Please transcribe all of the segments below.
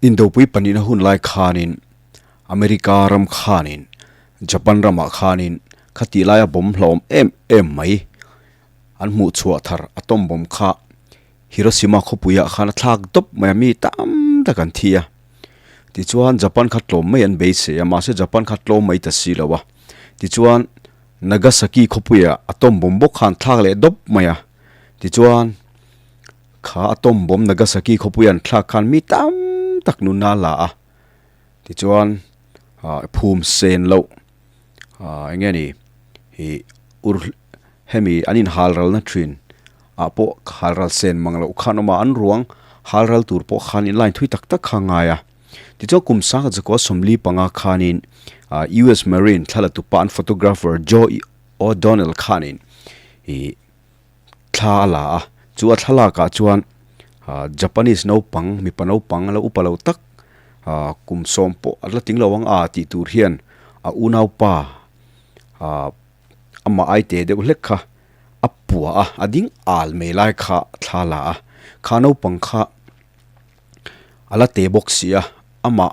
Indopui pahnihna hun lai khanin America ram khanin Japan ramah khanin khati laia bomb hlauhawm em em mai an hmuh chhuah thar atom bomb kha Hiroshima khawpuiah khan a thlak dawp mai a, mi tam tak an thi a. Tichuan Japan kha tlawm mai an beisei a, mahse Japan kha tlawm mai ta si lo a. Tichuan Nagasaki khawpuiah atom bomb bawk khan thlak leh dawp mai a. Tichuan kha atom bomb Nagasaki khawpuiah an thlak khan mi tam tak nunna a la a. Tichuan phum sen loh eng nge ni ih ur hemi an inhal ralna thin ah pawh hal ral sen mang loh khan awm a, an ruang hal ral tur pawh khan in line thui tak tak kha a ngai a. Tichuan kum sangha zakua 45 khanin US Marine thla la tupa an photographer Joe O'Donnell khanin ih thla a la a, chu a thlalak ah chuan ah Japanese naupang mipa naupang la upa lo tak ah kum sawm pawh a la tling lo ang a tih tur hian a unaupa ah amah ai te deuh hlek kha a pua a, a ding al mai lai kha thla la a, kha naupang kha a la te bawk si a, amah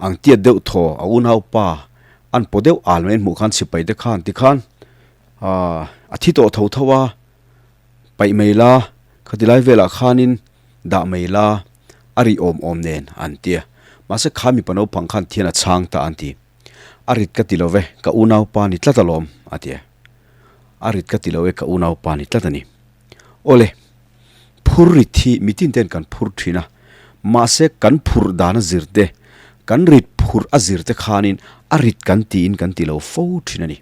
ang tiat deuh thaw a unaupa an paw deuh al mai an hmuh khan sipai te khan tikhan Aaa a thi tawh tho tho a, paih mai la, khati lai velah khanin dah mai la, a ri awm awm nen an ti a. Mahse kha mipa naupang khan thian a chhang ta an ti. A rit ka ti lo ve, ka unaupa ni tlat alawm a ti a. A rit ka ti lo e, ka unaupa ni tlat a ni. Awle, phur rit hi mitin ten kan phur thin a, mahse kan phurh dan a zir te, kan rit phurh a zir te khanin a rit kan tiin kan ti lo fo thin a ni.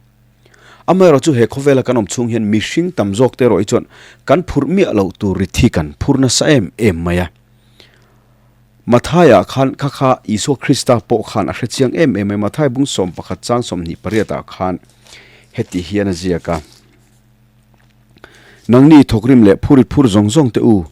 Amaherawh chu he khawvela kan awm chhung hian mihring tam zawk te erawh hi chuan kan phurh miah loh tur rit hi kan phur nasa em em mai a. Mathaia khan kha kha Isua Krista pawh khan a hre chiang em em mai. Mathai bung 11 chang 28 ah khan heti hian a ziak a, Nangni thawkrim leh phurit phur zawng zawng te u,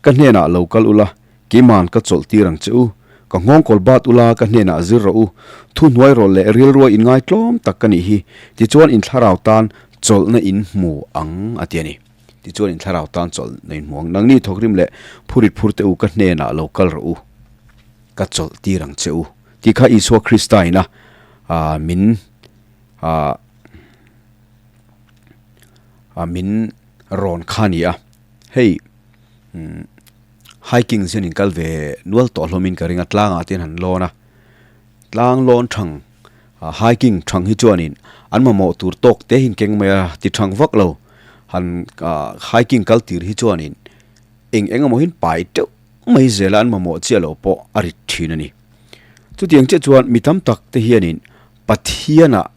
ka hnenah lo kal ula, Keiman ka chawlh tir ang che u, ka nghawng kawl bat ula ka hnenah zir rawh u, thu hnuai rawh leh rilrua in ngaitlawm tak ka nih hi, tichuan in thlarau tan chawlhna in hmu ang a ti a ni. Tichuan in thlarau tan chawlhna in hmu ang. Nangni thawkrim leh phurit phur te u ka hnenah lo kal rawh u, ka chawlh tir ang che u tih kha Isua Krista ina min min rawn kha a ni a. Hei umm. Hiking hian in kal ve nual tawh hlawmin ka ring a, tlangah te hian han lawn a, tlang lawn thang ah hiking thang hi chuanin an mamawh tur tawk te hi keng mai a ti thang vak lo, han ah hiking kal tir hi chuanin eng eng emaw hian pai teuh mai zel a an mamawh chiah loh pawh a rit thin a ni. Chutiang chiah chuan mi tam tak te hianin Pathianah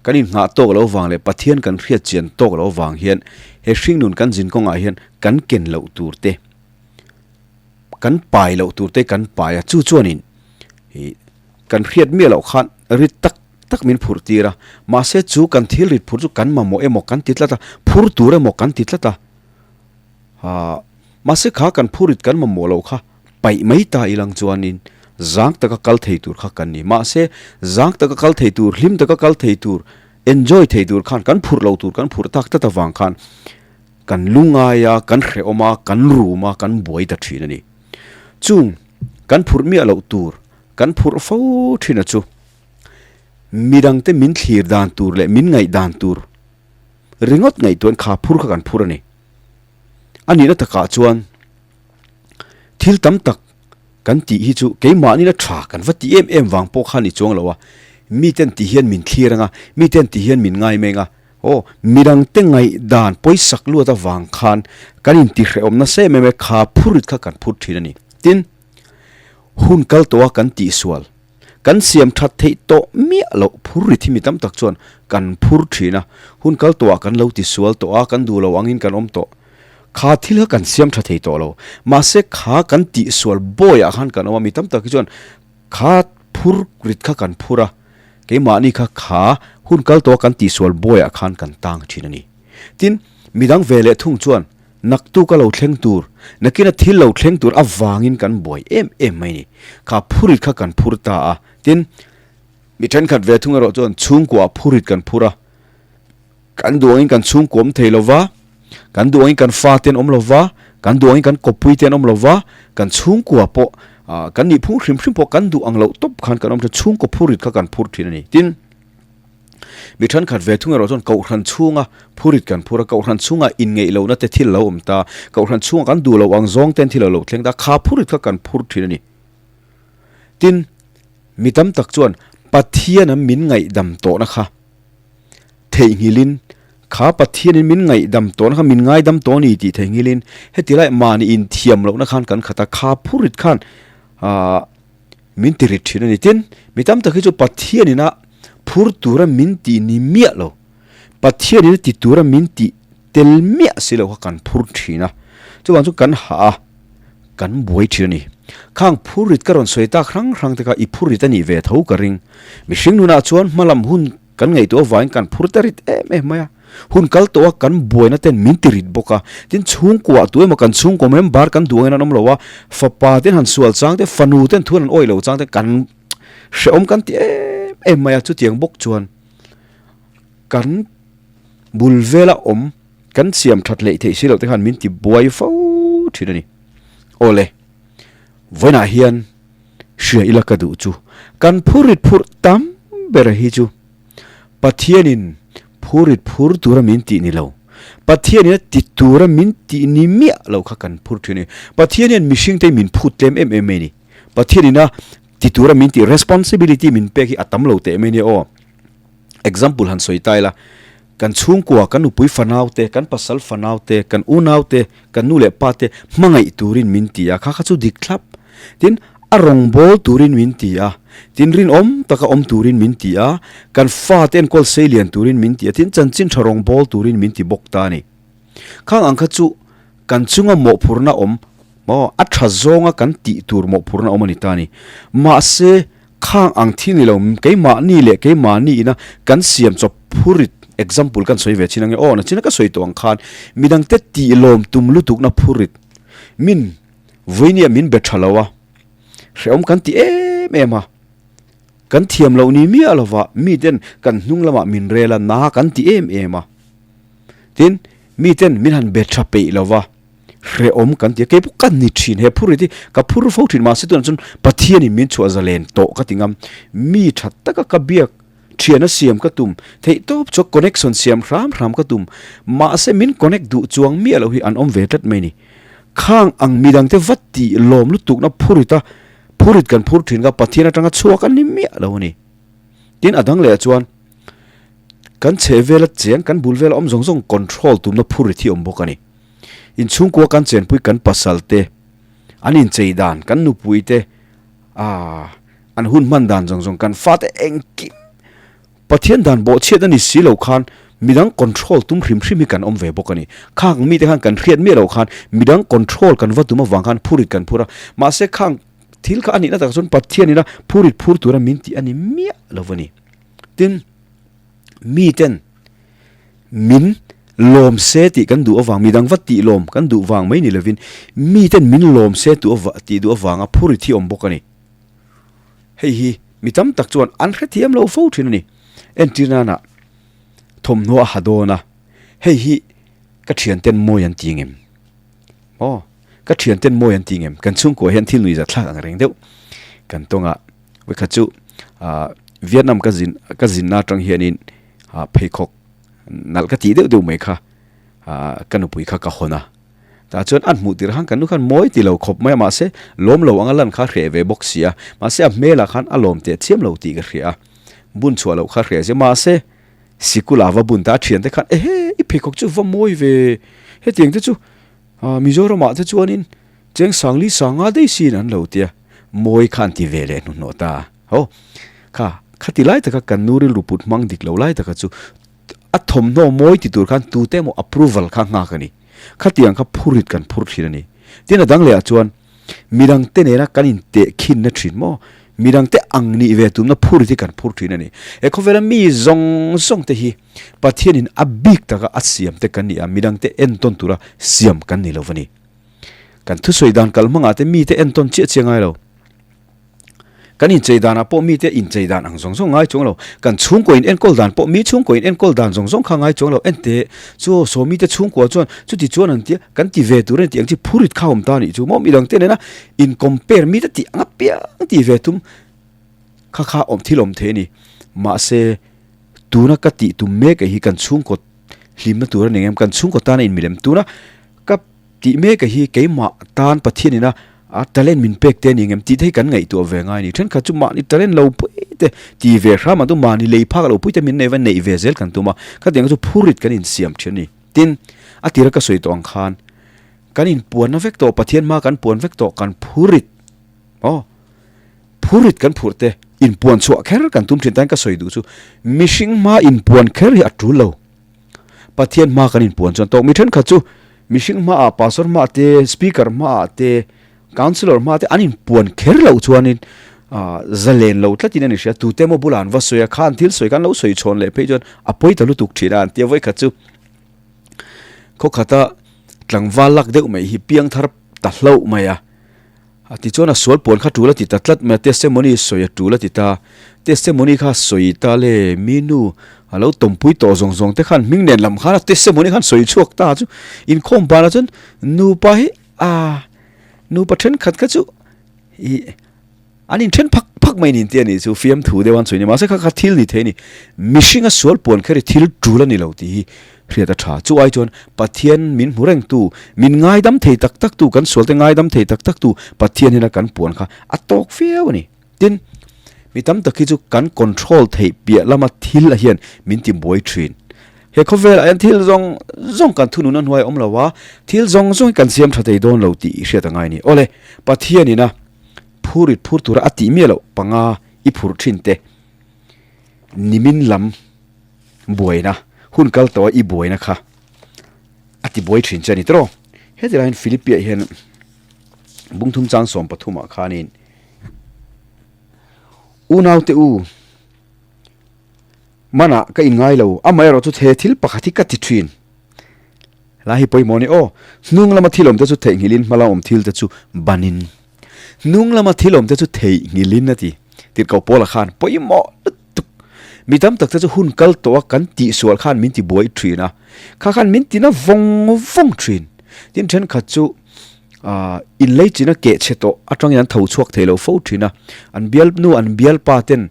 Kan inngah tawk loh vang leh Pathian kan hriat chian tawk loh vang hian he hringnun kan zin kawngah hian kan ken loh tur te, kan pai loh tur te kan pai a, chu chuanin ih kan hriat miah loh khan rit tak tak min phurh tir a, mahse chu kan thil rit phurh chu kan mamawh emaw kan ti tlat a, phur tur emaw kan ti tlat a, ah mahse kha kan phur rit kan mamawh loh kha Paih mai ta ilang chuanin zang taka kal thei tur kha kan ni. Mahse, zang taka kal thei tur, hlim taka kal thei tur, enjoy thei tur khan kan phurh lo tur kan phurh tak tlat avang khan kan lungai a, kan hrehawm a, kan rum a, kan buai ta thin a ni. Chung kan phurh miah loh tur kan phurh fo thin a chu midangte min thlir dan tur leh min ngaih dan tur ringawt ngaihtuahin kha phur kha kan phur a ni. A nihna takah chuan. Thil tam tak kan tih hi chu keimahni la tha kan va ti em em vang pawh kha ni chuang lo a, miten ti hian min thlir ang a, miten ti hian min ngai meng a, aw midangte ngaihdan pawisak luat avang khan kan intihrehawm nasa em em e, kha phurit kha kan phut thin a ni. Tin, hun kal tawh a kan tihsual, kan siam that theih tawh miah loh phurrit hi mi tam tak chuan kan phur thin a, hun kal tawhah kan lo tisual tawh a, kan duh lo angin kan awm tawh. Kha thil kha kan siam tha thei tawh lo. Mahse kha kan tihsual bawiah khan kan awm a, mi tam tak hi chuan kha phur rit kha kan phur a, keimahni kha kha hun kal tawha kan tihsual bawiah khan kan tang thin a ni. Tin, midang ve leh thung chuan naktuk a lo thleng tur, nakina thil lo thleng tur avangin kan buai em em mai a ni. Kha phur rit kha kan phur ta a, tin, mi thenkhat ve thung erawh chuan chhungkuaah phur rit kan phur a, Kan duh angin kan chhungkaw awm thei lo va, kan duh angin kan fa te an awm lo va, kan duh angin kan kawppui te an awm lo va, kan chhungkua pawh Kan nih phung hrim hrim pawh kan duh ang loh tawp khan kan awm thin, chhungkaw phurit kha kan phur thin a ni. Tin, mi thenkhat ve thung erawh chuan Kohhran chhunga phurit kan phur a, Kohhran chhunga inngeih lohna te thil a lo awm ta, Kohhran chhunga kan duh loh ang zawng ten thil a lo thleng ta, kha phurit kha kan phur thin a ni. Tin, mi tam tak chuan Pathian an min ngaihdam tawhna kha theihnghilhin, Kha Pathianin min ngaihdam tawhna kha min ngaidam tawh a ni tih theihnghilhin heti lai mahni inthiam lohna khan kan khat a, kha phurit khan aah min ti rit thin a ni. Tin, mi tam tak hi chu Pathianin a phur tura min tih ni miah lo, Pathianin a ti tura min tih tel miah si lo kha kan phur thin a, chuvang chu kan hah a, kan buai thin a ni. Khang phurit ka rawn sawi tak hrang hrang te kha i phurit a nih ve tho ka ring. Mihring nunah chuan hmalam hun Kan ngaihtuah avangin kan phur ta rit em em mai a, hun kal tawh a kan buaina ten min ti rit bawk a, tin chhungkuah tu emaw kan chhungkaw member kan duh angin an awm lo a, fapa ten han sual chang te, fanu ten thu an awih lo chang te kan hrehawm kan ti em em mai a, chutiang bawk chuan kan bul vela awm kan siam that leh theih si loh te khan min ti buai fo thin a ni. Awle, vawiinah hian. Hria ila ka duh chu. Kan phurit phurh tam ber hi chu Pathianin phurit phur tura min tih ni lo. Pathianin a ti tura min tih ni miah lo kha kan phur thin a ni. Pathian hian mihring te hi min phut tlem em em mai a ni. Pathianin a ti tura min tih responsibility min pek hi a tam lo teh mai a nia aw. Example han sawi ta ila, kan chhungkua, kan nupui fanau te, kan pasal fanau te, kan unau te, kan nu leh pa te hmangaih turin min ti a, kha kha chu dik thlap. Tin, a rawngbâwl turin min ti a, tin rinawm taka awm turin min ti a, kan fate enkawl sei lian turin min ti a, tin chanchin tha rawngbâwl turin min ti bawk ta a ni. Khang ang kha chu kan chunga mawhphurhna awm, maw, a tha zawnga kan tih tur mawhphurhna awm a ni ta a ni. Mahse, Khang ang thil ni lo, keimahni leh keimahni ina kan siam chawp phurit, example kan sawi ve chin ange aw, nachina ka sawi tawh ang khan midangte tih lawm tum lutukna phurit min vawinia min be tha lo a, hrehawm kan ti em em a, kan thiam loh ni miah lova miten kan hnung lamah min rel a, na kan ti em em a, tin miten min han be tha peih lova. Hrehawm kan ti a, kei pawh ka ni thin he phur hi ka phur fo thin mahse tunah chuan Pathianin min chhuah zalen tawh ka ti ngam, mi tha taka ka biak thiana siam ka tum theih tawp chuan connection siam hram hram ka tum mahse min connect duh chuang miah loh hi an awm ve tlat mai ni. Khang ang midangte va tih lawm lutukna phurit a phurit kan phur thin kha Pathian atanga chhuak an ni miah lo a ni. Tin a dang leh chuan kan chhehvela cheng kan bul vela awm zawng zawng control tumna phurit hi awm bawk a ni. Inchhungkua kan chenpui kan pasal te, an inchei dan, kan nupui te, aah an hun hman dan zawng zawng kan fate engkim Pathian dan bawhchhiat a ni si lo khan midang control tum hrim hrim hi kan awm ve bawk a ni. Khang mite khan kan hriat miah loh khan midang control kan va tum avang khan phurit kan phur a, mahse khang thil kha a nihna takah chuan Pathianina phurit phur tura min tih a ni miah lo a ni. Tin, miten. Min lawm se tih kan duh avang, midang va tih lawm kan duh vang mai ni lovin miten min lawm se tih duh avanga phur i thi awm bawk a ni. Hei hi mi tam tak chuan an hrethiam lo fo thin a ni. Entir nana thawmhnaw a ha dawn a, hei hi ka thianten mawi an ti ngem? Aw, ka thianten mawi an ti ngem? Kan chhungkua hian thil nuihzat thlak ang reng deuh kan tawng a, vawikhat chu Vietnam ka zin ka zinna atang hianin pheikhawk nalh ka tih deuh deuh mai kha ka nupui kha ka hawn a, tah chuan an hmuh tirh khan kan nu khan mawi ti lo khawp mai a mahse lawm lo anga lan kha hreh ve bawk si a, mahse a hmelah khan a lawm teh chiam lo tih ka hria a, bun chhuah loh kha hreh zia mahse sikul ah va bun ta a thiante khan ehe i pheikhawk chu va mawi ve hetiang te chu Mizoram ah te chuanin cheng sangli sanga daih siin an lo tia mawi khan ti ve leh hnuhnawh ta ho kha Khati lai taka kan nu rilru put hmang dik lo lai taka chu a thawmhnaw mawi ti tur khan tute emaw approval kha nghak a ni. Khatiang kha phurit kan phur thin a ni. Tin a dang lehah chuan midangte nena kan intehkhinna thin maw? Midangte ang nih ve tumna phurit hi kan phur thin a ni. He khawvela mi zawng zawng te hi Pathianin a bik taka a siam te kan ni a, midangte entawn tura siam kan ni lo va ni. Kan thusawi dan kalhmangah te mite entawn chiah chiah ngai lo. Kan inchei danah pawh mite inchei dan ang zawng zawng ngai chuang lo. Kan chhungkaw in enkawl dan pawh mi chhungkaw in enkawl dan zawng zawng kha ngai chuang lo. Ente chu saw mite chhungkua chuan chuti chuan an tia kan ti ve tur a ni tih ang chi phurit kha awm ta a nih chu maw midang te nena in compare mite tih ang apiang ti ve tum kha kha awm thil awm thei a ni. Mahse tuna ka tih tum mek hi kan chhungkaw hlimna tur a ni ngem kan chhungkaw tana in milem tuna ka Tih mek a hi keimah tan Pathian ina a talent min pek te a ni ngem tih te hi kan ngaihtuah ve ngai a ni. Thenkhat chu mahni talent lo pui te ti ve hram ang chu mahni lei phak lo pui te min nei va neih ve zel kan tum a, khatiang chu phurit kan insiam thin a ni. Tin, a tira ka sawi tawh ang khan kan inpuanna vek tawh Pathian hma kan puan vek tawh kan phurit aw phurit kan phurh te inpuan chhuah kher kan tum thin tan ka sawi duh chu mihring hma inpuan kher hi a tul lo. Pathian hma kan inpuan chuan tawk mi thenkhat chu mihring hmaah pastor hmaah te speaker hmaah te councillor hmaah te an inpuan kher loh chuanin ah zalen lo tlatin a ni hria tute emaw bulah an va sawi a khan thil sawi khan lo sawi chhawn leh phei chuan a pawi ta lutuk thin a an tia vawikhat chu khawkhata tlangval lak deuh mai hi piang thar ta hlauh mai a. A ti chuan a sual puan kha tul a ti ta tlat mai a, testimony sawi a tul a ti ta. Testimony kha sawi ta le, mi nu a lo tawmpui tawh zawng zawng te khan hming nen lam khan a testimony khan sawi chhuak ta chu inkhawm banah chuan nupa hi a nupa thenkhat kha chu ih an inthen phak phak mai nin te a nih chu fiamthu deuh an sawi ni mahse kha kha thil ni thei a ni. Mihringa sual puan kher hi thil tul a ni lo tih hi Hriat a tha. Chu ai chuan Pathian min hmu rengtu, min ngaidam thei tak taktu, kan sualte ngaidam thei tak taktu Pathian hian a kan puan kha a tawk viau a ni. Tin, mi tam tak hi chu kan control theih piah lama thil a hian min ti buai thin. He khawvelah hian thil zawng zawng kan thunun a hnuai awm lo a, thil zawng zawng hi kan siam tha thei dawn lo tih i hriat a ngai a ni. Awle, Pathianin a phurit phur tura a tih miah loh panga i phur thin te nimin lam buaina, hun kal tawh a i buaina kha a ti buai thin che a ni tawh. Heti laiin Philippi-ah hian bungthum chang 13 ah khanin Unaute u, manah ka inngai lo, amaherawh chu he thil pakhat hi ka ti thin. Lai hi pawimawh a ni aw, hnung lama thil awmte chu theihnghilhin hma lama awm thilte chu banin. Hnung lama thil awmte chu theihnghilhin a ti. Tirhkoh Paula khan pawimawh lutuk. Mi tam tak te chu hun kal tawh a kan tihsual khan min ti buai thin a, kha khan min tina vawng vawng thin. Tin thenkhat chu ah inlei china keh chhe tawh atangin an tho chhuak thei lo fo thin a, an bial nu an bialpa ten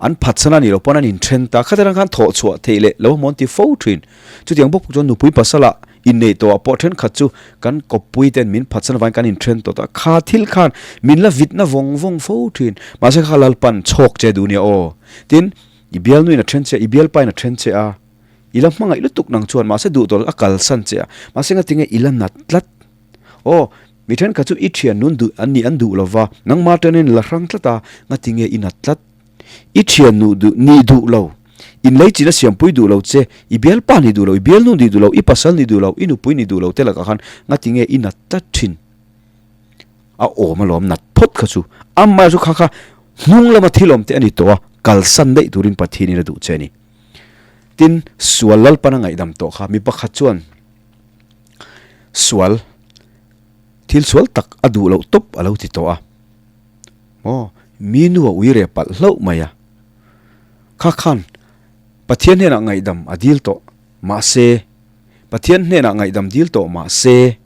an phatsan a nih loh pawn an inthen ta, khatah khan thawh chhuah theih leh lo mawn ti fo thin. Chutiang bawk chuan nupui pasala inneih tawhah pawh thenkhat chu kan kawppui ten min phatsan avangin kan inthen tawh ta, kha thil khan min la vitna vawng vawng fo thin. Mahse kha Lalpan chhawk che duh nia aw. Tin, i bialnuin a then che a, i bialpain a then che a, i la hmangaih lutuk nang chuan mahse duh tawh a kalsan che a, mahse ngatinge i la nat tlat. Aw, mi thenkhat chu i thian nun duh an nih an duh lova, nangmah atangin la hrang tlat a, ngatinge i nat tlat? I thian nu duh nih duh lo, in lei chin a siampui duh lo che, i bialpa nih duh lo, i bialnu nih duh lo, i pasal nih duh lo, i nupui nih duh lo te lakah khan ngatinge i nat tlat thin? A awm alawm nat phawt kha chu, amah chu kha kha hnung lama thil awm te a ni tawh a, kalsan daih turin Pathianin a duh che a ni. Tin, sual Lalpan a ngaihdam tawh kha mi pakhat chuan, Sual, thil sual tak a duh loh tawp a lo ti tawh a. Aw, mi nu a ui reh palh hlauh mai a. Kha khan Pathian hnenah ngaihdam a dil tawh mahse, Pathian hnenah ngaihdam dil tawh mahse,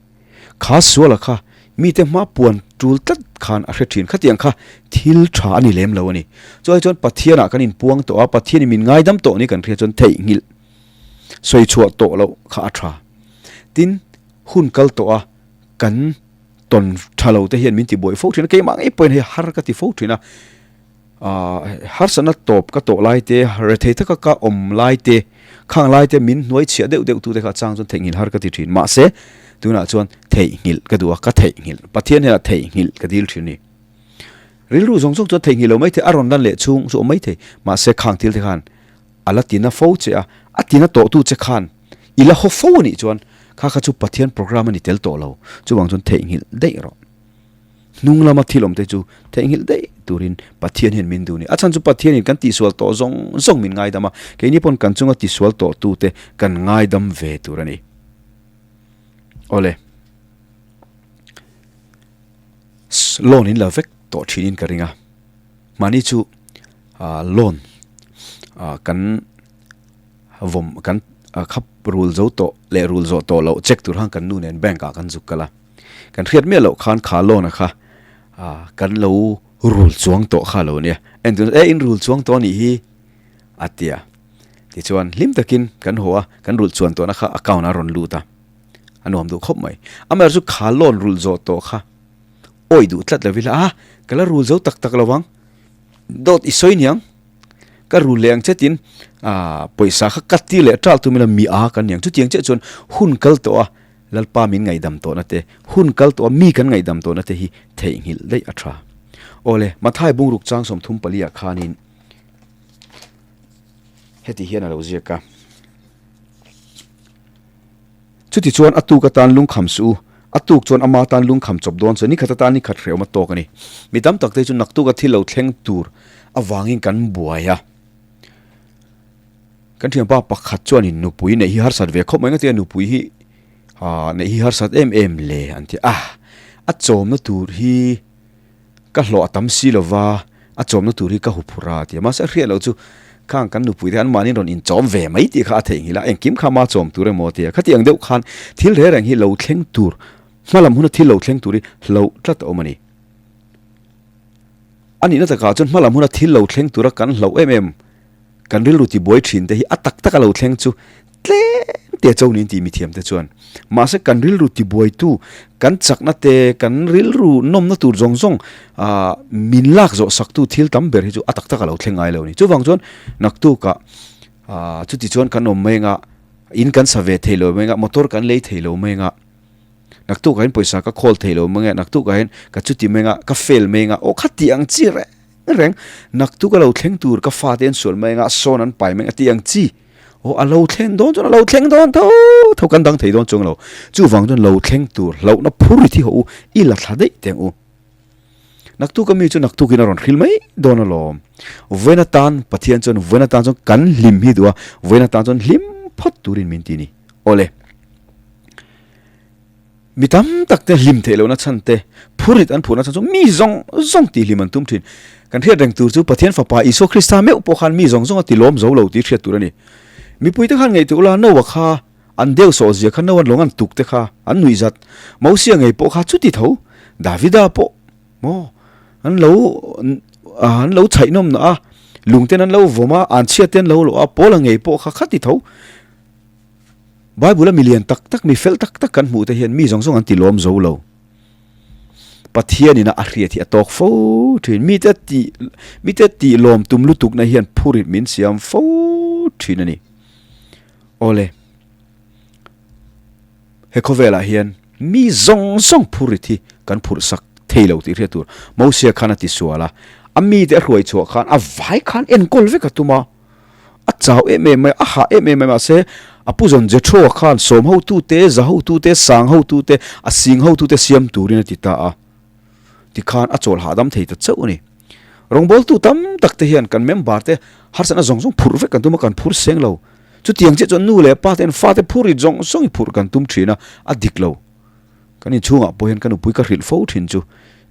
kha suala kha mite hma puan tul tlat khan a hre thin. Khatiang kha thil tha a ni lem lo a ni. Chuai chuan Pathianah kan inpuang tawh a, Pathianin min ngaidam tawh ni kan hria chuan theihnghilh. Sawi chhuah tawh loh kha a tha. Tin, hun kal tawh a, kan tawn tha lo te hian min ti buai fo thin a, keimah ngei pawhin hei har ka ti fo thin a. Aaa harsatna tawp ka tawh lai te, rethei taka ka awm lai te, khang lai te min hnuai chhiah deuh deuh tu te kha chang chuan theihnghilh har ka ti thin. Mahse, tunah chuan theihnghilh ka duh a, ka theihnghilh, Pathian hian a theihnghilh ka dil thin a ni. Rilru zawng zawng chuan theihnghilh lo maithei, a rawn lan leh chhung chu awm maithei. Mahse, khang thil te khan A la tina fo che a, a tina tawhtu che khan i la haw fo a nih chuan kha kha chu Pathian program a ni tel tawh lo, chuvang chuan theihnghilh daih rawh. Hnung lama thil awmte chu theihnghilh daih turin Pathian hian min duh a ni. A chhan chu Pathianin kan tihsual tawh zawng zawng min ngaidam a, keini pawn kan chunga tisual tawhtute kan ngaidam ve tur a ni. Awle. Loan in la vek tawh thinin ka ring a. Mahni chu loan kan vawm kan khap rul zo tawh leh rul zawh tawh loh check tur khan kan nu nen bank ah kan zuk kal a. Kan hriat miah loh khan kha loan a kha kan lo rul chuang tawh kha lo nia. Entirna e in rul chuang tawh a nih hi a ti a. Tichuan hlim takin kan haw a, kan rulh chuan tawhna kha account ah a rawn lut a. A nuam duh khawp mai. Amaherawhchu kha loan rulh zawh tawh kha awi duh tlat lo ila a, ka la rul zo tak tak lo ang, dawt i sawi niang, ka rul leh ang che tin ah pawisa kha ka ti leh ṭal tum ila mi a kan niang. Chutiang chiah chuan hun kal tawh a, Lalpa min ngaihdam tawhna te, hun kal tawh a mi kan ngaihdam tawhna te hi theihnghilh daih a ṭha. Awle, Mathai bungruk chang 34 ah khanin heti hian a lo ziak a. Chutichuan a tuk atan lungkham suh u, a tuk chuan ama tan lungkham chawp dawn chuan nikhat atan nikhat hrehawm a tawk a ni. Mi tam tak te chu naktuk a thil lo thleng tur avangin kan buai a. Kan thianpa pakhat chuanin nupui neih hi harsat ve khawp mai nga tia nupui hi ah neih hi harsat em em le an ti a. A chawmna tur hi ka hlawh a tam si lo va, a chawmna tur hi ka hu phur a ti a. Mahse a hriat loh chu khang kan nupui te an mahni rawn inchawm ve mai tih kha a theihnghilh a, engkim kha ma chawm tur emaw tia. Khati ang deuh khan thil reng reng hi lo thleng tur, hmalam huna thil lo thleng tur hi hlauh tlat a awm a ni. A nihna takah chuan hmalam huna thil lo thleng tura kan hlauh em em Kan rilru tibuai thin te hi a tak tak a lo thleng chu tlem te cho niin tih mithiam te chuan. Mahse kan rilru tibuaitu, kan chakna te, kan rilru nawmna tur zawng zawng ah min lak zawh saktu thil tam ber hi chu a tak tak a lo thleng ngai lo a ni. Chuvang chuan naktukah ah chuti chuan kan awm mai anga, in kan sa ve thei lo mai anga, motor kan lei thei lo mai anga, naktukah hian pawisa ka khawl thei lo mai anga, naktukah hian ka chuti mai anga, ka fail mai anga, aw khati ang chi reng. Reng, naktuk a lo thleng tur ka fate an sual mai anga sawn an pai mai a ti ang chi. Aw a lo thleng dawn chuan a lo thleng dawn tho tho kan dang thei dawn chuang lo. Chuvang chuan lo thleng tur hlauhna phur i thi haw u, i la thla daih teng u. Naktuk a mi chu naktuk in a rawn hril mai dawn alawm. Vawiin atan Pathian chuan vawiin atan chuan kan hlim hi duh a, vawiin atan chuan hlim phawt turin min ti a ni. Awle. Mi tam tak te hlim theih lohna chhan te, phurit an phuhna chhan chu mi zawng zawng tih hlim an tum thin. Kan hriat reng tur chu Pathian Fapa Isua Krista meuh pawh khan mi zawng zawng a ti lawm zo lo tih hriat tur a ni. Mipui te khan ngaihtuah ula Noah kha an deu sawh zia kha Noah lawng an tuk te kha an nuih zat. Mosia ngei pawh kha chuti tho. Davida pawh maw an lo an lo chhaihnawm na a, lung ten an lo vawm a, an chhiat te an lo lawh a, Paula ngei pawh kha khati tho. Bible-a mi lian tak tak, mi fel tak tak kan hmuh te hian mi zawng zawng an ti lawm zo lo. Pathianin a hriat hi a tawk fo thin. Mite tih, mite tih lawm tum lutukna hian phurit min siam fo thin a ni. Awle, he khawvelah hian mi zawng zawng phurit hi kan phurh sak thei lo tih hriat tur. Mosia khan a ti sual a, a mite a hruai chhuah khan a vai khan enkawl vek a tum a. A chau em em mai, a hah em em mai mahse a pu zawn Jethro-a khan sawm hotute, za hotute, sang hotute, a sing hotute siam turin a ti ta a. Tikhan a chawl hahdam thei ta chauh a ni. Rawngbawltu tam tak te hian kan member te harsatna zawng zawng phurh vek kan tum a, kan phur seng lo. Chutiang chiah chuan nu leh pa te hian fate phur rit zawng zawng i phurh kan tum thin a, a dik lo. Kan inchhungah pawh hian ka nupui ka hrilh fo thin chu,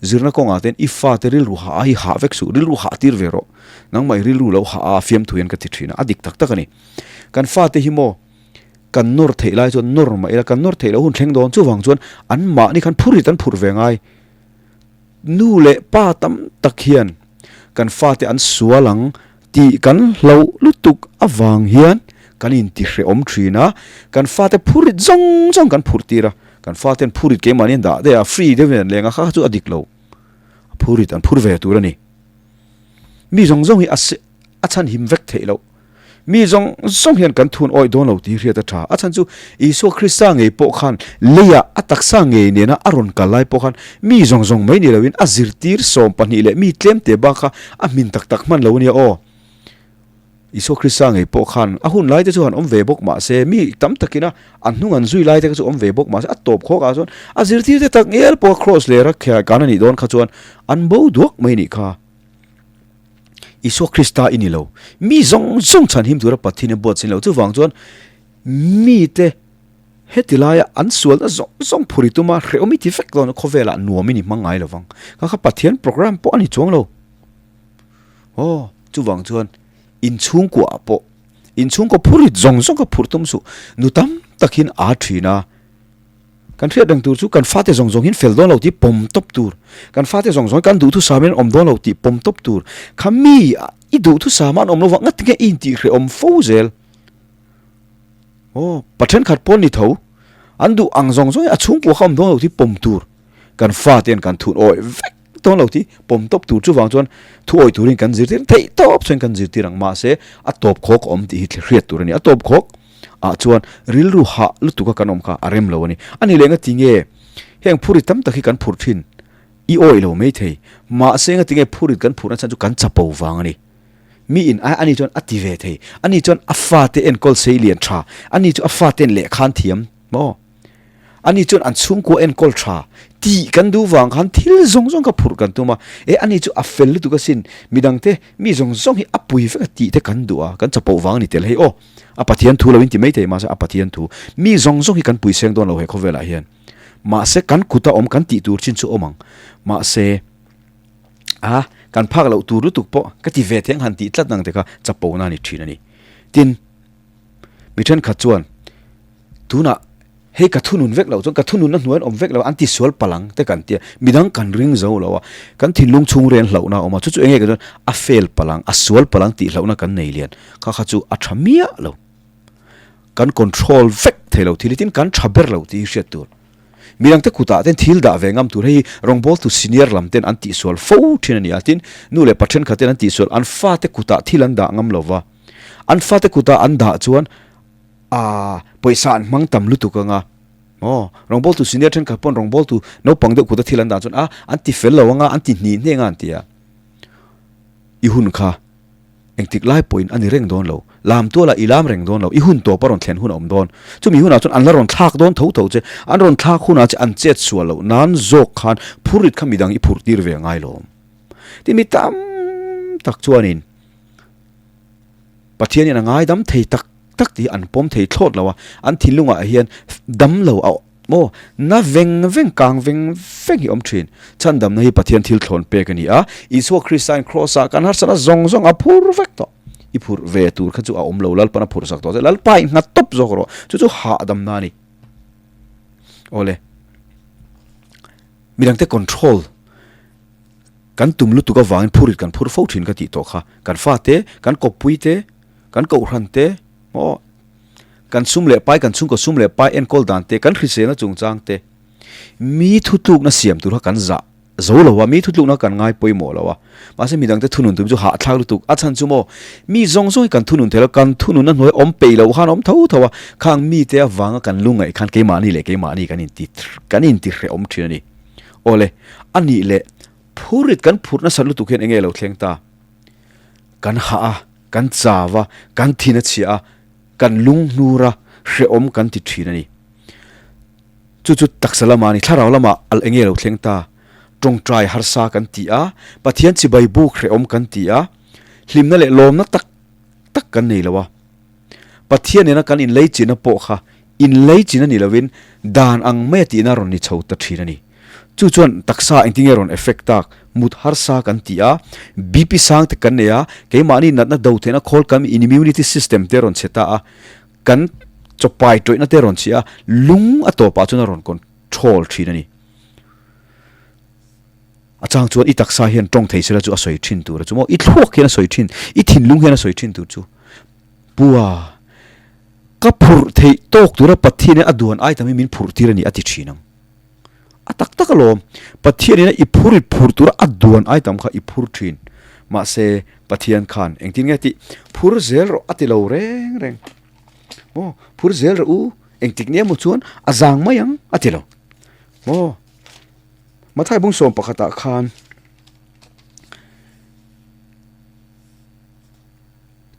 zirna kawngah te hian i fate rilru hah a hi hah vek suh, rilru hah tir ve rawh. Nangmah i rilru lo hah a fiamthu hian ka ti thin a, a dik tak tak a ni. Kan fate hi maw kan nawr theih lai chuan nawr mah ila, kan nawr theih loh hun thleng dawn chuvang chuan anmahni khan phur rit an phurh ve ngai. Nu leh pa tam tak hian kan fate an sual ang tih kan hlauh lutuk avang hian kan intihrehawm thin a, kan fate phurit zawng zawng kan phurh tir a, kan faten phurit keimahni an dah daih a, free deuhin an leng a, kha kha chu a dik lo, phurit an phur ve tur a ni. Mi zawng zawng hi a a chhan him vek theih loh. Mi zawng zawng hian kan thun awih dawn lo tih hriat a tha. A chhan chu Isua Krista ngei pawh khan leiah a taksa ngei nena a rawn kal lai pawh khan mi zawng zawng mai ni loin a zirtir 12 leh mi tlem te bak kha a hmin tak tak hman lo a nia aw. Isua Krista ngei pawh khan a hun lai te chu han awm ve bawk mah se mi tam takin a an hnung an zui lai te kha chu awm ve bawk mah se a tawp khawk ah chuan a zirtir te tak ngel pawh a cross leh ra kan a nih dawn kha chuan an bo duak mai nih kha. Isua Krista i ni lo. Mi zawng zawng chhan him tura Pathian a buat sin lo. Chuvang chuan mite heti laia an sualna zawng zawng phur i tum a, hrehawm i ti vek dawn a, khawvelah nuam i ni hmang ngai lo vang. Kha kha Pathian program pawh a ni chuang lo. Aw, chuvang chuan inchhungkuaah pawh inchhungkaw phurit zawng zawng kha phurh tum suh. Nu tam takin aa thin a, kan hriat reng tur chu kan fate zawng zawng hian fel dawn lo tih pawm tawp tur. Kan fate zawng zawng hi kan duhthusam in an awm dawn lo tih pawm tawp tur. Kha mi i duhthusam a an awm lo vang ngat nge i intihhrehawm fo zel. Aw, pa thenkhat pawn ni tho, an duh ang zawng zawng hi a chhungkua kha awm dawn lo tih pawm tur. Kan fate an kan thun awih vek dawn lo tih pawm tawp tur chuvang chuan thu awih turin kan zirtir theih tawp chuan kan zirtir ang mahse a tawp khawk a awm tih hi hriat tur a ni. A tawp khawk ah chuan rilru hah lutuk a kan awm kha a rem lo a ni. A ni leh ngati nge heng phurrit tam tak hi kan phurh thin i awih lo mai thei mahse ngati nge phurrit kan phurhna chhan chu kan chapo vang a ni. Mi in a ani chuan a ti ve thei ani chuan a fate enkawl sei lian tha ani chu a fate en lehkhan thiam maw. Ani chuan an chhungkua enkawl tha tih kan duh vang khan thil zawng zawng kha phurh kan tum a, e ani chu a fel lutuk asin, midangte mi zawng zawng hi a pui vek a tih te kan duh a, kan chapoh vang a ni tel hei aw, a Pathian thu lo in ti maithei mahse a Pathian thu mi zawng zawng hi kan pui seng dawn lo he khawvelah hian mahse kan kuta awm kan tih tur chin chu awm ang mahse a kan phak loh tur lutuk pawh ka ti ve theng han tih tlat nang te kha chapohna a ni thin a ni. Tin. Mi thenkhat chuan, Tunah hei ka thunun vek loh chuan ka thununna hnuai an awm vek lo a, an tisual palh ang te kan ti a, midang kan ring zo lo a, kan thinlung chhung rian hlauhna a awm a, chu chu eng nge kan chuan a fail palh ang, a sual palh ang tih hlauhna kan nei lian, kha kha chu a tha miah lo. Kan control vek thei lo thil hi tin kan tha ber lo tih hi hriat tur. Midangte kutah ten thil dah ve ngam tur hei hi rawngbawltu senior lam ten an tihsual fo thin a ni a, tin nu leh pa thenkhat ten an tihsual an fate kutah thil an dah ngam lo va. An fate kuta an dah chuan aaa pawisa an hmang tam lutuk anga aw rawngbawltu senior thenkhat pawn rawngbawltu naupang deuh kuta thil an dah chuan a an ti fel lo anga an ti hnih hnih anga an ti a. I hun kha engtik lai pawhin a ni reng dawn lo, lam tualah i lam reng dawn lo, i hun tawp a rawn thlen hun a awm dawn. Chumi hunah chuan an la rawn thlak dawn tho tho che, an rawn thlak hunah che an chet sual loh nan zawk khan phurrit kha midang i phurh tir ve a ngai lo. Tin mi tam tak chuanin. Pathianin a ngaidam thei tak tak tih hi an pawm thei thlawt lo a, an thinlungah hian dam lo a maw na veng veng kang veng veng hi a awm thin. Chhandamna hi Pathian thil thlawn pek a ni a, Isua Kristain Kraws-ah kan harsatna zawng zawng a phur vek tawh. I phurh ve tur kha chu a awm lo, Lalpan a phurh sak tawh che, Lalpa i nghat tawp zawk rawh, chu chu hahdamna a ni. Awle, midangte control. Kan tum lutuk avangin phurit kan phur fo thin ka tih tawh kha. Kan fate, kan kawppui te, kan kohhran te, maw kan sum leh pai, kan chhungkaw sum leh pai enkawl dan te, kan hriselna chungchang te, mi thutlukna siam tur kha kan zah zo lo a, mi thutlukna kan ngai pawimawh lo a. Mahse midangte thunun tum chu hahthlak lutuk. A chhan chu maw mi zawng zawng hi kan thunun thei lo, kan thununna hnuai awm peih loh khan awm tho tho a, khang mite avanga kan lungngaih khan keimahni leh keimahni kan inti kan intihrehawm thin a ni. Awle, a nih leh phurit kan phurh nasat lutuk hian enge lo thleng ta? Kan hah a, kan chau a, kan thin a chhia a, kan lung hnur a, hrehawm kan ti thin a ni. Chu chu taksa lamah a ni, thlarau lamah al enge lo thleng ta? Tawngtai harsa kan ti a, Pathian chibai buk hrehawm kan ti a, hlimna leh lawmna tak tak kan nei lo a. Pathian nena kan inlei chinna pawh kha inlei chin a ni lovin dan ang maia tihna rawn ni chho ta thin a ni. Chu chuan taksa engtinge rawn effect tak, mut harsa kan ti a, BP sang te kan nei a, keimahni natna do theihna khawl kan immunity system te rawn chhe ta a, kan chawpai tawihna te rawn chhi a, lung a tawpah chuan a rawn control thin a ni. A chang chuan i taksa hian tawng thei sela chu a sawi thin tur a chu maw, i thluak hian a sawi thin, i thinlung hian a sawi thin tur chu. Pua, ka phurh theih tawk tura Pathianin a duan ai tam hi min phurh tir a ni a ti thin ang. A tak tak alawm, Pathianin a i phur i phurh tura a duan ai tam kha i phur thin. Mahse, Pathian khan engtin nge tih phur zel rawh a ti lo reng reng. Maw, phur zel rawh u, engtik nia maw chuan a zang mai ang a ti lo. Maw, Mathai bung sawm pakhatah khan.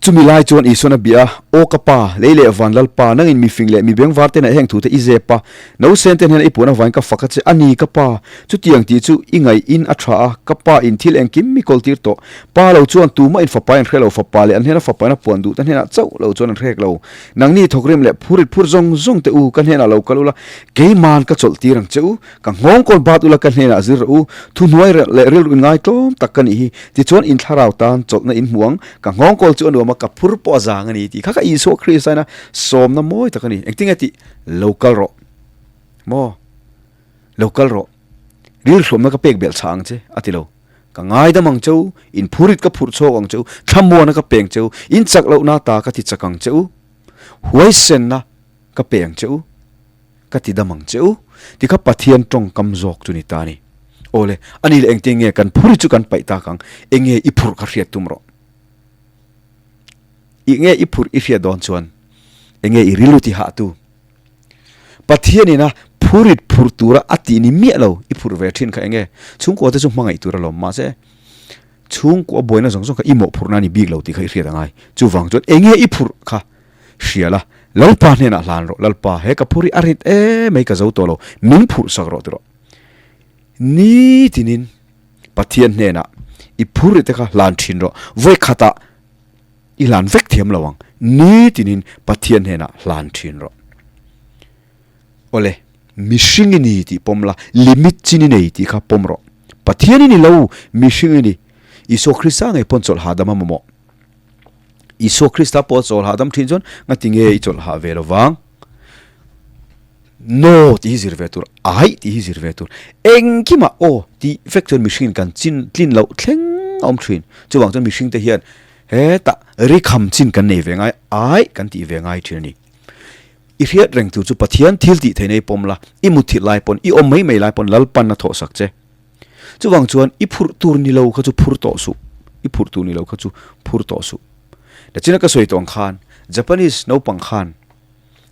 Chumi lai chuan Isuan a bia a, Aw ka Pa, lei leh van Lalpa, nangin mi fing leh mi bengvar te hneh heng thute i zep a, nausen te hnena i puan avain ka fak a che a ni, ka Pa. Chutiang tih chu i ngaih in a tha a, ka Pa in thil engkim mi kawl tir tawh. Pa lo chuan tumah in fapa in hre lo, fapa leh an hnena fapa in a puan duh te hnenah chauh lo chuan an hrek lo. Nangni thawkrim leh phurit phur zawng zawng te u, ka hnenah lo kal ula, keiman ka chawlh tir ang che u. Ka nghawng kawl bat ula ka hnenah zir rawh u, thuhnuai leh rilru in ngaitlawm tak ka nih hi, tichuan in thlarau tan chawlhna in hmu ang, ka nghawng kawl chu a nuam a, ka phur pawh a zang a ni tih kha ka Isua Krista ina sawmna mawi tak a ni. Engtin nge tih? Lo kal rawh. Maw? Lo kal rawh. Rilhruamna ka pek belh chhah ang che, a ti lo. Ka ngaidam ang che u, in phurit ka phurh chhawk ang che u, thlamuana ka peng che u, in chak lohna ta ka ti chak ang che u, huaisenna ka pe ang che u. Ka ti dam ang che u, ti kha Pathian tawngkam zawk chu ni ta a ni. Awle, a ni leh engtin nge kan phur chu kan paih tak ang, enge i phurh kha hriat tum rawh. I nge i phurh i hriat dawn chuan enge i rilru ti hah tu. Pathian ina phurit phurh tura a tih ni miah lo i phurh ve thin kha enge chhungkua te chu hmangaih tur alawm mahse chhungkua buaina zawng zawng kha i mawhphurhna a ni bik lo tih kha i hriat angai. Chuvang chuan enge i phurh kha Hria la, Lalpa hnenah hlan rawh, Lalpa, he ka phur hi a rit em mai ka zo tawh lo, min phurh sak rawh ti rawh. Ni tinin Pathian hnenah i phur ri te kha hlan thin rawh, vawi khatah i hlan vek thiam lo ang, ni tinin Pathian hnenah hlan thin rawh. Awle, mihring i ni tih pawm la, limit chin i nei tih kha pawm rawh. Pathian i ni lo, mihring i ni. Isua Krista ngei pawn chawlh hahdam a mamawh. Isua Krista pawh a chawl hahdam thin chuan ngati nge i chawlh hah ve lo vang? No tih hi zir ve tur, ai tih hi zir ve tur. Engkimah aw tih vek chuan mihringin kan chin tlin loh thleng a awm thin. Chuvang chuan mihringte hian hetah rikham chin kan nei ve ngai, ai kan tih ve ngai thin a ni. I hriat reng tur chu Pathian thil tih theihna i pawm la, i mutthilh lai pawn, i awm mai mai lai pawn Lalpan a thawhsak che. Chuvang chuan i phurh tur ni lo kha chu phur tawh suh, i phurh tur ni lo kha chu phur tawh suh. Nachina ka sawi tawh ang khan Japanese naupang khan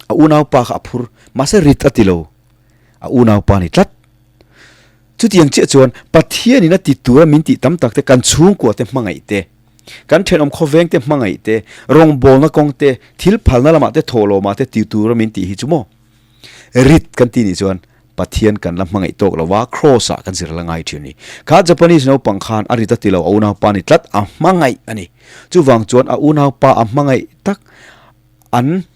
a unaupa kha a phur, mahse rit a ti lo, a unaupa ni tlat. Chutiang chiah chuan Pathianin a ti tura min tih tam tak te, kan chhungkua te hmangaih te, kan thenawm khawveng te hmangaih te, rawngbawlna kawng te, thil phalna lamah te thawhlawmah te ti tura min tih hi chu maw? Rit kan ti nih chuan Pathian kan la hmangaih tawk lo a, Kraws ah kan zir la ngai thin a ni. Kha Japanese naupang khan a rit a ti lo, a unaupa ni tlat, a hmangaih a ni. Chuvang chuan a unaupa a hmangaih tak an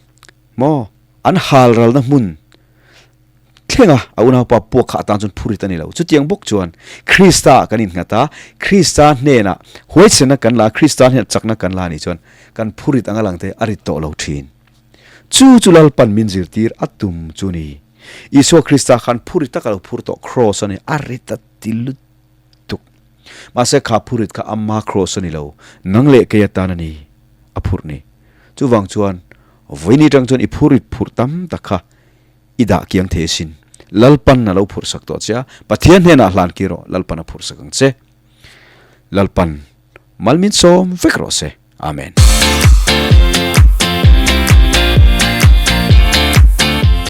maw an hal ralna hmun thlenga a unaupa puak kha atan chuan phurit a ni lo. Chutiang bawk chuan Krista ah kan innghat a, Krista hnenah huaisenna kan la a, Krista hnenah chakna kan la a nih chuan kan phurit anga lang te a rit tawh lo thin. Chu chu Lalpan min zirtir a tum chu ni. Isua Krista khan phuri tak a lo phur tawh kraws a ni, a rit a ti lutuk. Mahse kha phurit kha ama kraws a ni lo, nang leh kei atan a ni a phurh ni. Chuvang chuan vawiin atang chuan i phurit phurh tam tak kha i dah kiang thei asin. Lalpan a lo phurh sak tawh che a, Pathian hnenah hlan ki rawh, Lalpan a phurh sak ang che. Lalpan mal min sawm vek rawh se. Amen.